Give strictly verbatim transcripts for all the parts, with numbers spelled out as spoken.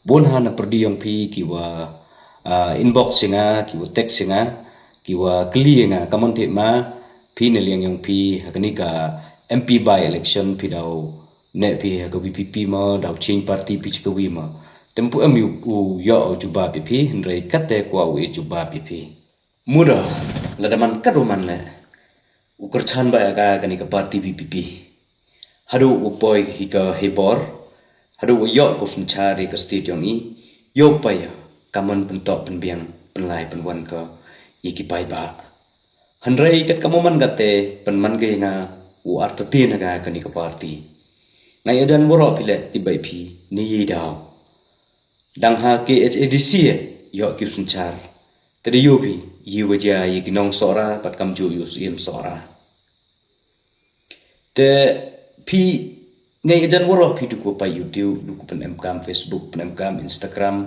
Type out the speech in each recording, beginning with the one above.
Bun ha na pyrdi yong phi ki wa, ah, inbox ïa nga, ki wa text ïa nga, ki wa kylli ïa nga, ka mon thit ma, phi na liang yong phi, ha kani ka M P by election phi daw, ne phi ha ka V P P ma, daw change party phi chi ka wi ma. Te ym pu em u, u ïoh u jubab ïa phi, hynrei kate kwah u ïa jubab ïa phi. Muda, lada man katto man le. U kyrchan ba ïa ka kani ka party V P P. Haduh u poi hi ka hibor. Haduh u ïoh ka u synshar ïa ka state yong i. Ïoh poi ïa ka mon pyntok pynbiang pynlai pynwan ka ïa ki paidbah. Hynrei kat ka mo man kate pynman ka ïa nga u artatien ha ka kani ka party. Nga ïa jan waroh phi le tip ba i phi ni ïa daw. Dang ha K H A D C ïoh ki u synshar. Te da ïoh phi, ïa wa jia ïa ki nong Sohra, bad kam ju ïa u Syiem Sohra. Te phi, nga ïa jan waroh phi du ku pait YouTube, du ku pynemkam Facebook, pynemkam Instagram,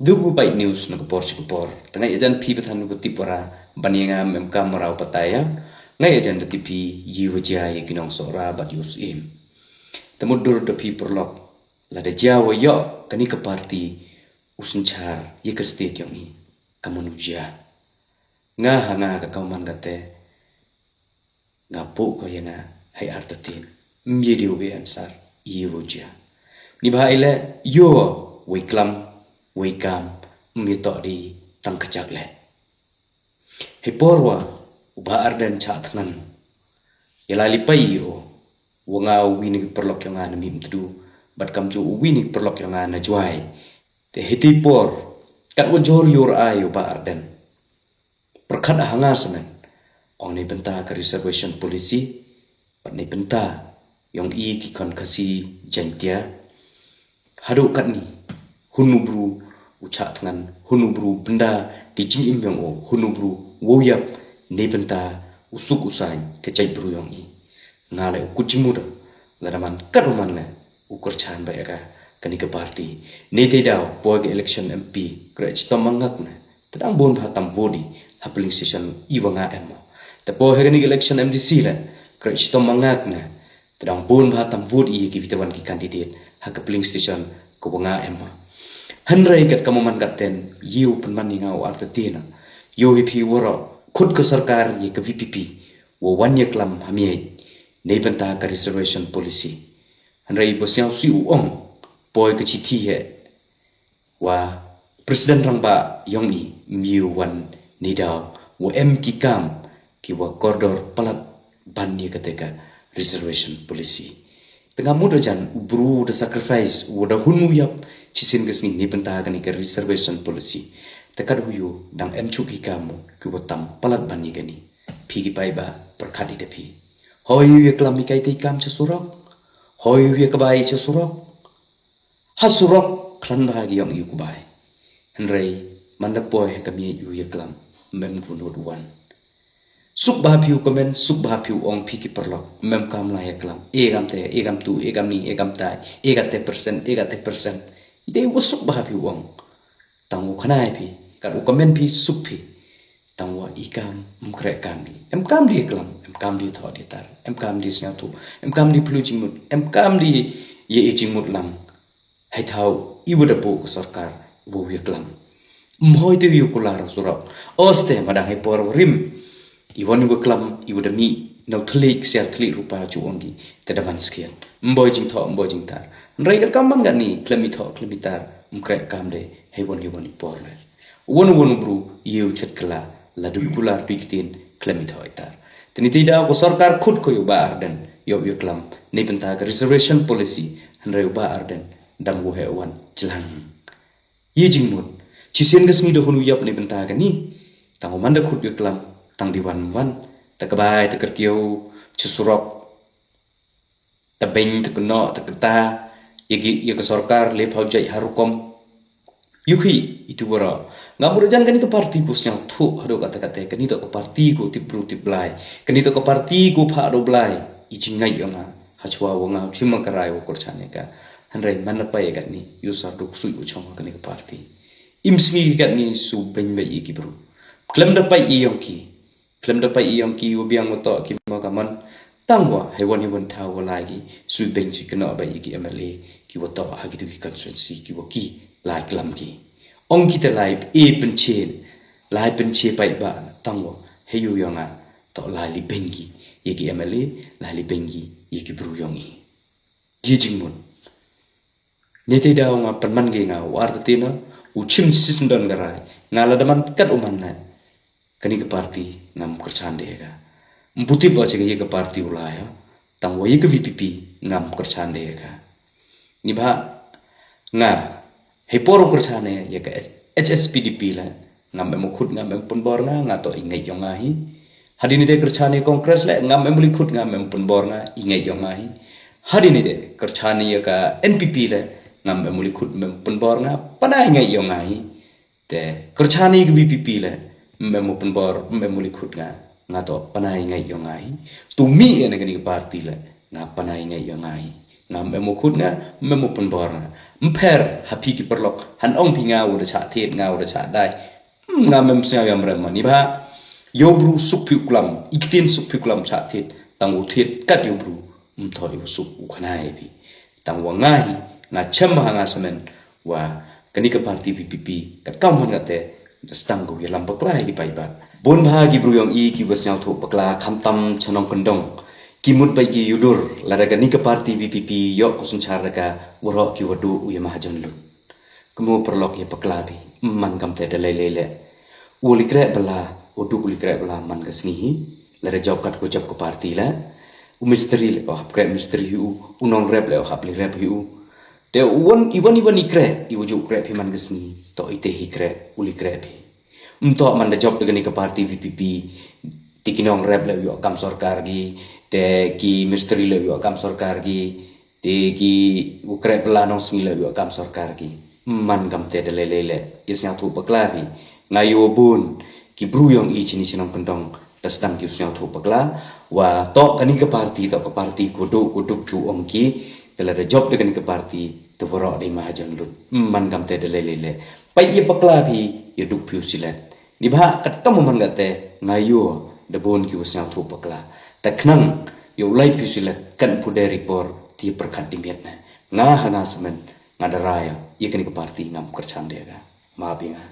du ku pait news na ka por sha ka por. Te nga ïa jan phi ba than du ku tip wara, ban ïa nga emkam wara u patai ïa. Nga ïa jan da tip phi, ïa wa jia ïa ki nong Sohra, bad ïa u Syiem. Te mut dur da phi paralok. Lada jia wa ïoh kani ka party u synshar ïa ka state yong i. Ka mon u jia. Nga ha nga ka kaw man kate. Nga puh ko ïa nga hai artatien. Ym ïa dei u answer ïa wa u jia. Ni ba ha i le ïoh wa i klam wa i kam ym ïa toh dei tang ka jak le. Hei por wa u Bah Ardent chah thngan. Ïa la li pai ïa u. Wa nga u wi ni paralok yong nga na Mihmyntdu. Bad kam ju u wi ni paralok yong nga na Jowai. Te hei ti por. Kat wa jor ïa u ra ai u Bah Ardent. Pyrkhat ha nga samen. Ong ni bynta ka reservation policy. Bad ni bynta yong i ki khon Khasi Jaiñtia. Haduh katni, hun u bru u chah thngan, hun u bru bynda, di jingim yong u, hun u bru wow ïap, ni bynta u suk u saiñ, ka jaitbru yong i. Nga le u kut jingmut, lada man kat u man le, u kyrchan ba ïa ka, kani ka party. Ni te daw, poi ka election M P, kre chitom mangak ne, te dang bun bha tam vote i, ha polling station i wa nga em. Te poi ha kani ka election M D C le, kre chitom mangak ne, te dang bun bha tam vote i ki vitawan ki candidate ha ka polling station ka wa nga em. Hynrei kat ka mo man kat ten ïa u pynman ïa nga u artatien. Ïoh hi phi waroh khut ka sorkar ïa ka V P P wa wan ïa klam ha miej. Ni bynta ka reservation policy. Hynrei ba sñiaw si u ong poi ka chithi he. Wa President Rangbah yong i ym ïa wan ni daw wa em ki kam ki wa kordor palat ban ïa kate ka reservation policy. Te nga mut jan u bru da sacrifice u da hun u ïap chisien ka sngi ni bynta kani ka reservation policy. Te kat hu ïa dang em chuk ki kam ki wa tam palat ban ïa kani. Phi ki paidbah pyrkhat i da phi. Hoi ïa klam i kai te kam cha surok. Hoi ïa ka bai cha surok. Ha surok khlem bha ki yong ïa u kbai. Hynrei man da poi ha ka miej u ïa klam mem ku not wan. Suk bha phi u comment, suk bha phi u ong phi ki paralok mem kam la ïa klam. E kam te, e kam tu, e kam ni, e kam tai, e kam te percent, e kam te percent. Ite u suk bha phi u ong. Tang u khnai phi, kat u comment phi suk phi. Tang wa i kam, em kre kam di. Em kam di klam, em kam di thoh di tar, em kam di sñiaw tu, em kam di plu jingmut, em kam di ye i jingmut lang. Hai thau, i wa da bu ka sorkar, wa wi klam. Em hoi te wi kular surok. Oste madang hai por rim. I wan i wa klam, i wa da mi, nau thlik, siar thlik rupa chu ong ki, te da man skian. Em boi jing thoh, em boi jing tar. Nrai ka kam man gani, klam i thoh, klam i tar, em kre kam de, hai wan i wan i por le. Wan wan bru, ïa u chet kala, la dul kular dui ktin, khlem i thoi tar. Tini ti da ko sorkar khut ko ïa u Bah Ardent, ïa u ïa klam, ni bynta ka reservation policy, hynrei u Bah Ardent, dang u he wan, jlang. Ïa jingmut, chisien ka sngi da hun u ïap ni bynta ka ni, tang u man da khut ïa klam, tang di wan wan, ta ka bai, ta kyrkieu, chi surok, ta beng, ta kynnoh, ta kata, ïa ki, ïa ka sorkar, le phau jai ha rukom. Ïu khi, itu wara. Nga mut jan kani ka party ku sñiaw thuh, haduh kata kata, kani to ka party ku tip bru tip blai. Kani to ka party ku pha do blai. I jingai ïa nga. Ha chwa wa nga, chim ma ka rai wa kurchan ïa ka. Hynrei man na pai ïa kani, ïu sar duk sui u chong kani ka party. Im sngi ïa kani, su beng bai ïa ki bru. Khlem da pai ïa yong ki. Khlem da pai ïa yong ki wa biang wa toh ki ma ka man. Tang wa, hai wan hi wan thaw wa lai ki, sui beng sui kynnoh bai ïa ki M L A, ki wa toh ha ki tu ki constituency, ki wa ki, lai klam ki. Ong ki te lai e pynche, lai pynche paidbah, tang wa ha ïew ïong nga, to lai li beng ki ïa ki M L A, lai li beng ki ïa ki bru ïong i. Ki jingmut. Nete da nga pynman ki nga u artatena, u chim sisndon ka rai. Nga la daman kat u man na. Kani ka parti ngam kyrchan de ka. Mputi ba che ka parti u lai ha. Tang wa ïa ka V P P ngam kyrchan de ka. Ni ba nga hei por u kyrchan ïa ka H S P D P la. Ngam em u khut ngam em pynbor nga, nga to i ngai ïong nga hi. Hadin ite kyrchan ïa Congress la, ngam em u li khut ngam em pynbor nga, i ngai ïong nga hi. Hadin ite kyrchan ïa ka N P P la, ngam em u li khut ngam em pynbor nga, pana i ngai ïong nga hi. Te kyrchan ïa ka V P P la, ngam em u pynbor, ngam em u li khut nga, nga to pana i ngai ïong nga hi. Tu mi ïa na kani ka parti la, nga pana i ngai ïong nga hi. Ngam em u khut nga, ngam em u pynbor nga. Mpher ha phi ki paralok, han ong phi nga u da chah thied, nga u da chah dai. Ngam em sngew ïam rem mani ba. Ïew bru suk phi u klam, i ktien suk phi u klam chah thied, tang u thied kat ïew bru. Mtho ïew suk u khnai phi. Tang wa nga hi, nga chem ba nga semen, wa kani ka parti V P P, kat kam man nga te, da stang ko ïalam bakla hi paidbah. Bun ba ki bru ïong i ki wa sngew thuh bakla, kham tam chnong kyndong. Ki mut ba ki yudur, lada kani ka parti V P P, ïoh ko synchar da ka, waroh ki wadu u ïa mahajon lut. Kmo paralok ïa bakla phi, man kam te da lei lei le. U li kreh bala, u duk u li kreh bala man ka sngi hi. Lada job kat ko job ka parti la. U mistri le, o hap kreh mistri hi u, u nong rep le, o hap li rep hi u. Te u wan, i wan i wan i kreh, i u ju kreh phi man ka sngi, to ite hi kreh, u li kreh phi. Mto man da job da kani ka parti V P P, te ki nong rep le u ïoh kam sorkar ki, te ki mistri le u ïoh kam sorkar ki, te ki u kreh bala nong sngi le u ïoh kam sorkar ki. Man kam te da lei lei le. Ïa sngew thuh bakla phi. Nga ïoh bun. Ki bru ïong i chini chnong kyndong. Da sdang ki u sngew thuh bakla. Wa to kani ka parti, to ka parti ko duk, ko duk chu ong ki. Te lada job da kani ka parti, te waroh dei mahajon lut. Man kam te da lei lei le. Peit ïa bakla phi, ïa duk phi u silet. Ni ba kat kam man nga te, nga ïoh, da bun ki u sngew thuh bakla. Te khnang, ïa u lai phi u silet, kan phu deri por, ti pyrkhat di miet na. Nga ha nga semen, nga da rai, ïa kani ka parti ngam kyrchan de ka. Ma bi nga.